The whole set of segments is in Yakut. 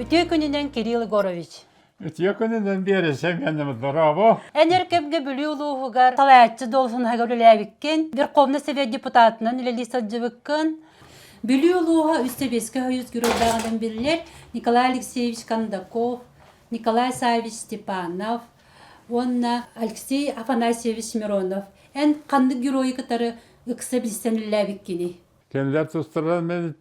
Үтүө күнүнэн Кирилл Егорович. Үтүө күнүнэн биэрэсэм янным здорово. Эн кэмгэ Бүлүү улууһугар салайааччы должноһыгар үлэлээбиккин, Верховный Совет депутатынан үлэлии сылдьыбыккын. Бүлүү улууһа үс Сэбиэскэй Союз геройдааҕынан биллэр Николай Алексеевич Кондаков, Николай Саввич Степанов уонна Алексей Афанасьевич Миронов. Эн ханнык геройу кытары ыкса билсэн үлэлээбиккиний? Кинилэр тустарынан мин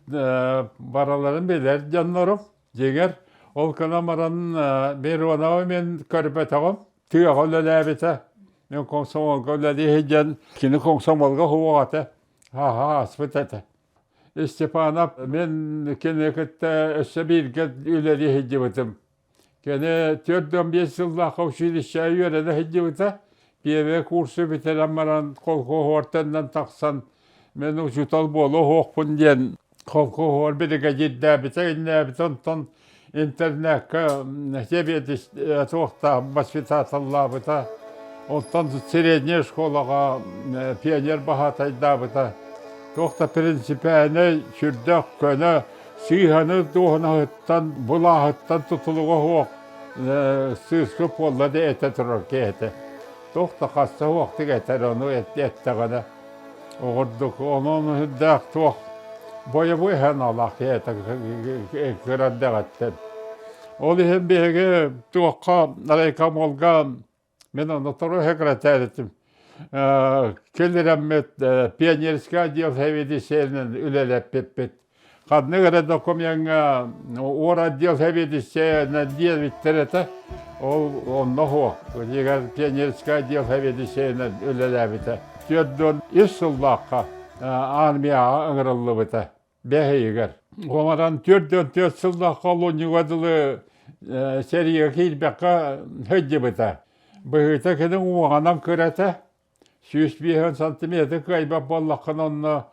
бараларын билэр дьоннорум. Дьиҥэр, ол гынан баран Мироновы мин көрбөтөҕүм. Тыаҕа үлэлээбитэ. Мин комсомолга үлэлии сылдьан, кини комсомолга суох этэ. Ааһа ааспыт этэ. Степанов мин кини кытта өссө бииргэ үлэлии сылдьыбытым. Кини 45 сыллаахха училищеҕа үөрэнэ сылдьыбыта. Первый курсу бүтэрэн баран колхоһуортан тахсан мен учуутал буолуо суохпун диэн колхоһуор биригэдьиирдээбитэ иннээбитэ онтон интернакка сэбиэдис туохтаах воспитателлаабыта онтон средняя школаҕа пионер баһаатайдаабыта туох да принципиальнай сүрдээх көнө сыыһаны дуоһунаһыттан былааһыттан тутулуга суох сыыска буолла да этэ турар киһи этэ туох да хасса суохтук этэр ону эттэҕинэ оҕордук онон үрдээх туох бойобуой санаалаах киһи этэ кыра эрдэҕиттэн ол иһин биһиги туохха райкомолга Мин онно второй секретарь этим. Кэлирэммит пионерскай отдел сэбиэдиссэйинэн үлэлэппиппит. Ханнык эрэ докумеҥҥа ор отдел сэбиэдиссэйинэн диэбиттэр этэ. Ол онно суох. Дьиҥэр пионерскай отдел сэбиэдиссэйинэн үлэлээбитэ. 43 сыллаахха армияҕа ыҥырыллыбыта. Бэһийигэр. Оҥорон 44 сыллаахха олунньуга дылы сэриигэ киирбэккэ сылдьыбыта. Быһыыта кини уҥуоҕунан кырата, 150 сантиметр кыайбат буоллаххына онно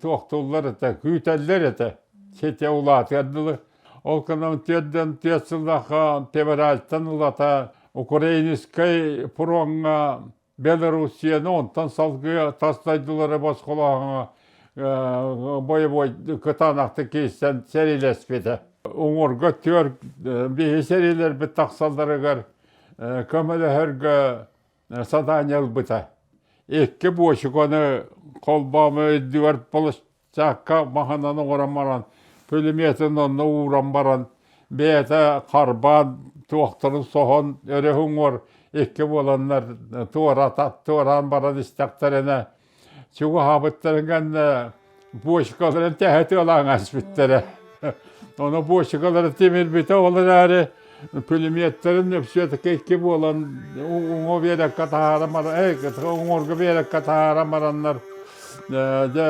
туохтууллар этэ, күүтэллэр этэ. Ситэ улаатыар дылы. Ол гынан 44 сыллаахха февральтан ылата Украинскай фроҥҥа Белоруссияны онтон салгыы тас дойдулары босхолооһуҥҥа бойобуой кытаанахтык киирсэн сэриилэспитэ. Уҥуорга түөр биһи сэриилэрбит тахсалларыгар көмөлөһөргө задание ылбыта. Икки буочуканы холбоому үрдүгэр Чаакка маһынан оҥорон баран, пулеметын онно ууран баран, бэйэтэ харбаан, туохтарын соһон, өрүһү уҥуор икки буоланнар туораан баран истэхтэринэ, чугаһаабыттарын кэннэ бочкаларын тэһэ тыалаан ааспыттара. Ону бочкалары тимирбитэ, ол эрээри пулеметтарын все-таки икки буолан уҥа биэрэккэ таһааран баран, уҥуорга биэрэккэ таһааран бараннар дьэ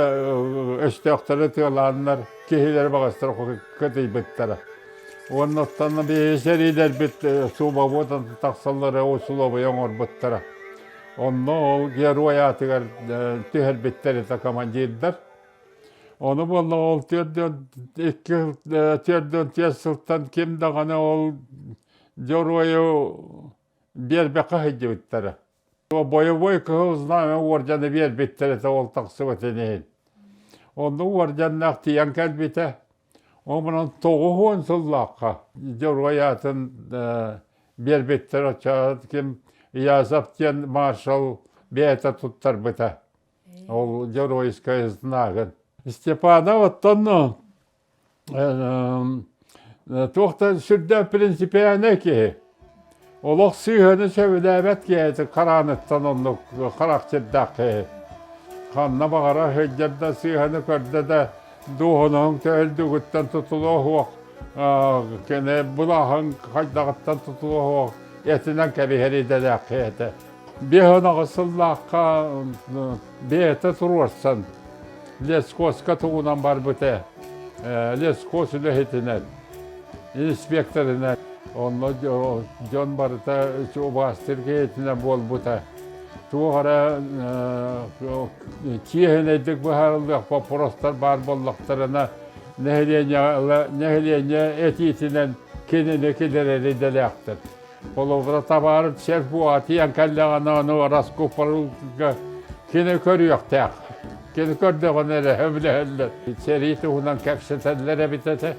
өстөөхтөрү тыалааннар киһилэри баҕастар кытыйбыттара. Уонна оттон биһиги сэриилэрбит субобуотан тахсаллара усулуобуйа оҥорбуттара. Онно ол герой аатыгар түһэрбиттэр этэ командирдар. Ону буолла ол 42 44 сылтан ким даҕаны ол дьоруойу биэрбэккэ сылдьыбыттара. Бойобуой Кыһыл Знамя уордьаны биэрбиттэр этэ ол тахсыбытын иһин. Онно уордьаннаах тиийэн кэлбитэ. Онон 90 сыллаахха дьоруой аатын биэрбиттэр оччо ким Язов диэн маршал бэйэтэ туттарбыта. Ол дьоруойскай знагын. Степанов оттон туохтан сүрдээх принципиальнай киһи. Олох сыыһаны сөбүлээбэт киһи харааныттан оннук харахтырдаах киһи. Ханна баҕарар сылдьар да сыыһаны көрдө да дуоһунаһыҥ төһөлдүгүттэн тутулуо суох, кини былааһыҥ хайдаҕыттан тутулуо суох этинэн кэбиһэр идэлээх киһи этэ. 58 сыллаахха бэйэтэ туруорсан лесхозка тугунан барбыта. Лесхоз үлэһитинэн, инспекторынан. Онно дьон барыта убаастыыр киһитинэн буолбута. Туох эрэ чиэһинэйдик быһаарыллыах боппуруостар баар буоллахтарына, нэһилиэнньэ этиитинэн кинини киллэрэр идэлээхтэр. Холобура, табаарым сэр буола тиийэн кэллэҕинэ, ону раскупорга кини көрүөхтээх. Кини көрдөҕүнэ эрэ сөбүлэһэллэр. Сэрии туһунан кэпсэтэллэр эбит этэ.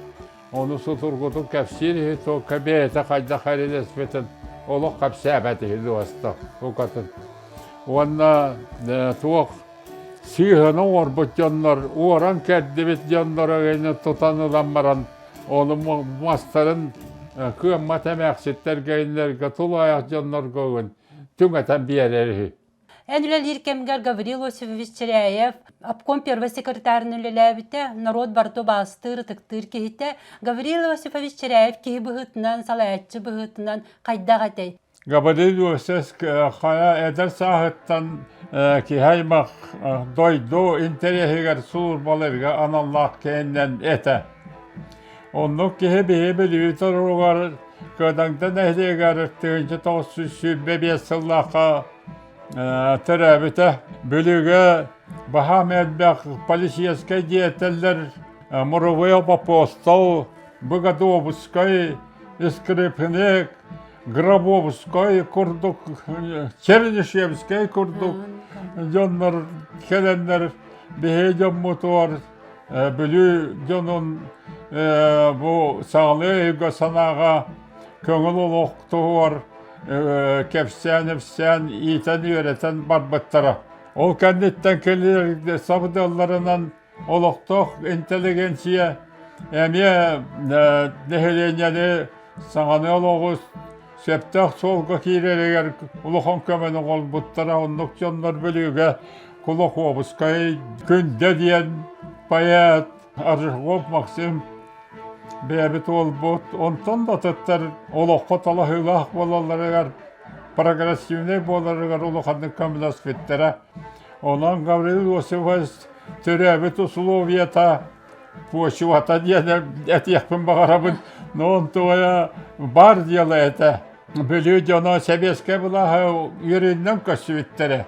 Ону сутургутук кэпсиир иһи туокка бэйэтэ хайдах эрилэспитин олох кэпсээбэт иһи дуоста букатын. Уонна туох сыыһаны оҥорбут дьоннор, уоран кэрдибит дьоннор эҥин тутан ылан баран ону мастарын кыаммат эмээхситтэргэ иннэргэ тулаайах дьоннорго ыгын түҥэтэн биэрэр үһү. Эн үлэлиир кэмгэр Гаврил Осипович Чиряев обком первый секретарынан үлэлээбитэ, норуот барыта убаастыыр, ытыктыыр киһитэ. Гаврил Осипович Чиряев киһи быһыытынан, салайааччы быһыытынан хайдах этэй? Гаврил Осипович хайа эдэр сааһыттан киһи аймах дойду интэриэһигэр сулууспаларга аналлаах киһинэн этэ. Оннук киһи биһи Бүлүү торугар Кыадаҥда нэһилиэгэр 1925 сыллаахха төрөөбүтэ. Бүлүүгэ баһаам элбэх полицейскай диэтэллэр Муровой Апостол, Богодобускай, Скрипник, Гробовской курдук, Чернышевскай курдук дьоннор кэлэннэр биһи дьоммутугар Бүлүү дьонун бу саҕалыы өйгө-санааҕа көҥүл олох туһугар кэпсээн-ипсээн, иитэн-үөрэтэн барбыттара. Ол кэнниттэн кэлэр сабыдыалларынан олохтоох интеллигенция эмиэ нэһилиэнньэни саҥаны олоҕу сөптөөх суолга киирэригэр улахан көмөнү оҥорбуттара. Оннук дьоннор Бүлүүгэ Кулаковскай, Күндэ диэн поэт Аржаков Максим бэйэбит уолбут. Онтон да атыттар олоххо талаһыылаах буолалларыгар, прогрессивнай буоларыгар улаханнык көмөлөспүттэрэ. Онон Гаврил Иосифович төрөөбүт условията почвата диэн этиэхпин баҕарабын. Но онтуойа бар дьыала этэ. Бүлүү дьоно сэбиэскэй былааһы үөрүүнэн көрсүбүттэрэ.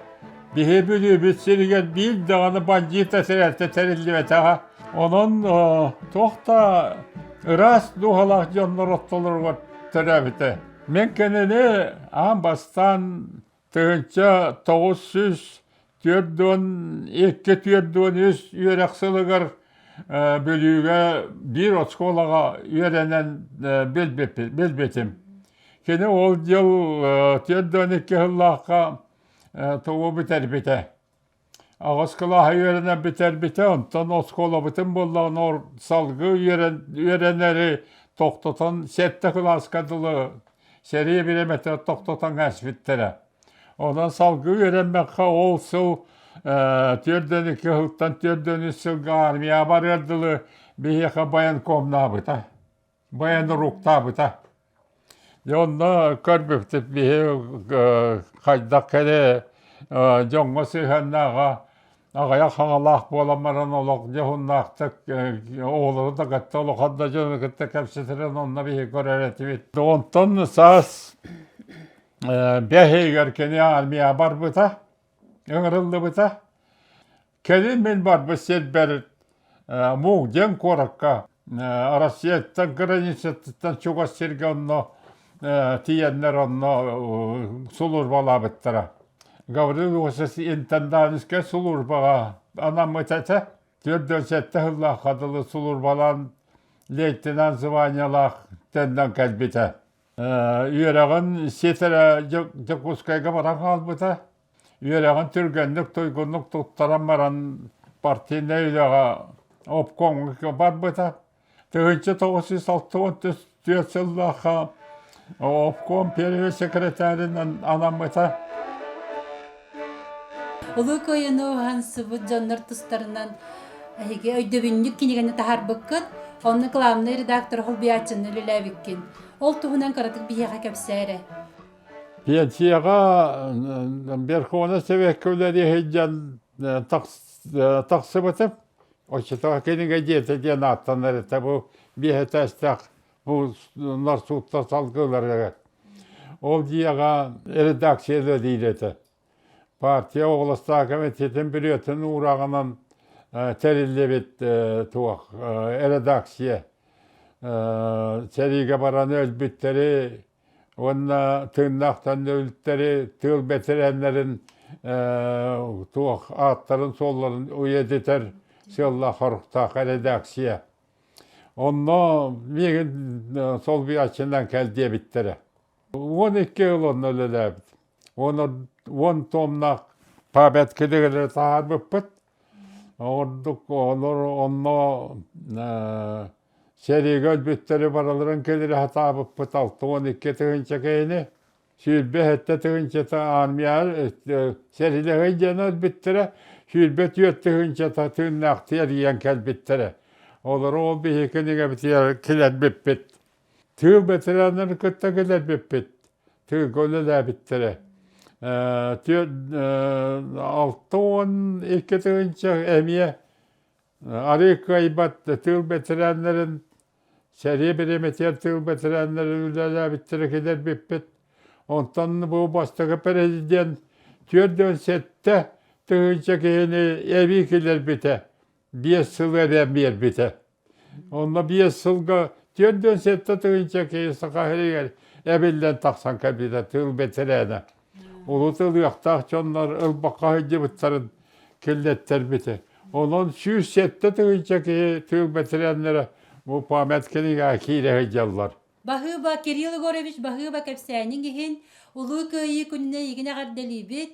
Биһи Бүлүүбүт сиригэр биир даҕаны бандьыыт этэрээттэ тэриллибэтэҕэ. Онон туох да ыраас дууһалаах дьоннор ортолоругар төрөөбүтэ. Мин кинини аан бастаан 1942 43 үөрэх сылыгар Бүлүүгэ биир оскуолаҕа үөрэнэн билбитим. Кини ол дьыл 42 сыллаахха тугу бүтэрбитэ. Аҕыс кылааһы үөрэнэн бүтэрбитэ, онтон оскуолабытын буоллаҕына салгыы үөрэнэри тохтотон сэттэ кылааска дылы сэрии бириэмэтэ тохтотон кээспиттэрэ. Онон салгыы үөрэммэххэ ол сыл 42 сылтан 43 сылга армия барыар дылы биһиэхэ военкомнаабыта. Военруктаабыта. Дьэ онно көрбүппүт биһи хайдах кэрэ дьоҥҥо сыһыаннааҕа аҕыйах хаҥалаах буолан баран олох дьоһуннаахтык оҕолору да кытта улахан да дьону кытта кэпсэтэрин онно биһи көрөр этибит. Онтон саас бэһигэр кини армия барбыта, ыҥырыллыбыта. Кэлин мин барбыт сирбэр Мугден куоракка Россияттан границатыттан чугас сиргэ онно тиийэннэр онно сулуурбалаабыттара. Гаврил Иосифович интендантскай сулуурбаҕа анаммыт этэ. 47 сыллаахха дылы сулуурбалаан лейтенант званиелаах төннөн кэлбитэ. Үөрэҕин ситэрэ Дьокуускайга баран хаалбыта. Үөрэҕин түргэнник, туйгуннук туттаран баран партийнай үлэҕэ обкомҥа барбыта. 1964 сыллаахха обком первый секретарынан анаммыта. Улуу Кыайыыны уһансыбыт дьоннор тустарынан эһиги өйдөбүнньүк кинигэни таһаарбыккыт, онно главный редактор холбуйааччыны үлэлээбиккин. Ол туһунан кыратык биһиэхэ кэпсээ эрэ. Пенсияҕа Верховнай Советка үлэлии сылдьан тахсыбытым. Оччотооҕу кинигэ дьиэтэ диэн ааттанар этэ. Бу биэс этээстээх бу нарсууттар салгыыларыгар. Ол дьиэҕэ редакция үлэлиир этэ. Партия областаах комитетин бүрүөтүн уурааҕынан тэриллибит туох редакция. Сэриигэ баран өлбүттэри уонна тыыннаахтан өлүттэри тыыл бэтэрээннэрин туох ааттарын-суолларын үйэтитэр сыаллаах-соруктаах эрэдээксийэ. Онно миигин солбуйааччынан кэл диэбиттэрэ. 12 ыл онно үлэлээбит. 10 томнаах память кинигэлэри таһаарбыппыт. Ордук олор онно сэриигэ өлбүттэри барыларын кэлири сатаабыппыт 62 тыһыынча киһини. 27 тыһыынчата армия сэриилэһэй диэн өлбүттэрэ, 24 тыһыынчата тыыннаахтыы эргийэн кэлбиттэрэ. Олору ол биһиги кинигэбитигэр килэрбиппит. Тыыл бэтэрээннэрин кытта килэрбиппит. Тыылга үлэлээбиттэрэ. 62 тыһыынча эмиэ Арыы кыайбат тыыл бэтэрээннэрин, сэрии бириэмэтигэр тыыл бэтэрээннэрин үлэлээбиттэрэ килэрбиппит. Онтон бу бастакы президент 47 тыһыынча киһини эбии киллэрбитэ, 5 сыл эбэн биэрбитэ. Онно 5 сылга 47 тыһыынча киһи Саха сиригэр эбиллэн тахсан кэлбитэ тыыл бэтэрээнэ. Урут ылыахтаах дьоннор ылбакка сылдьыбыттарын киллэттэрбитэ. Онон 107 тыһыынча киһи тыыл бэтэрээннэрэ бу память кинигэҕэ киирэ сылдьаллар. Баһыыба Кирилл Егорович баһыыба кэпсээниҥ иһин Улуу Кыайыы күнүнэ эйигин эҕэрдэлиибит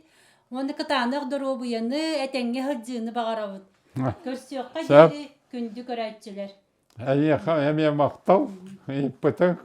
уонна кытаанах доруобуйаны, этэҥҥэ сылдьыыны баҕарабыт. Көрсүөххэ диэри күндү көрөөччүлэр. Эйиэхэ эмиэ махтал, ыйыппытыҥ.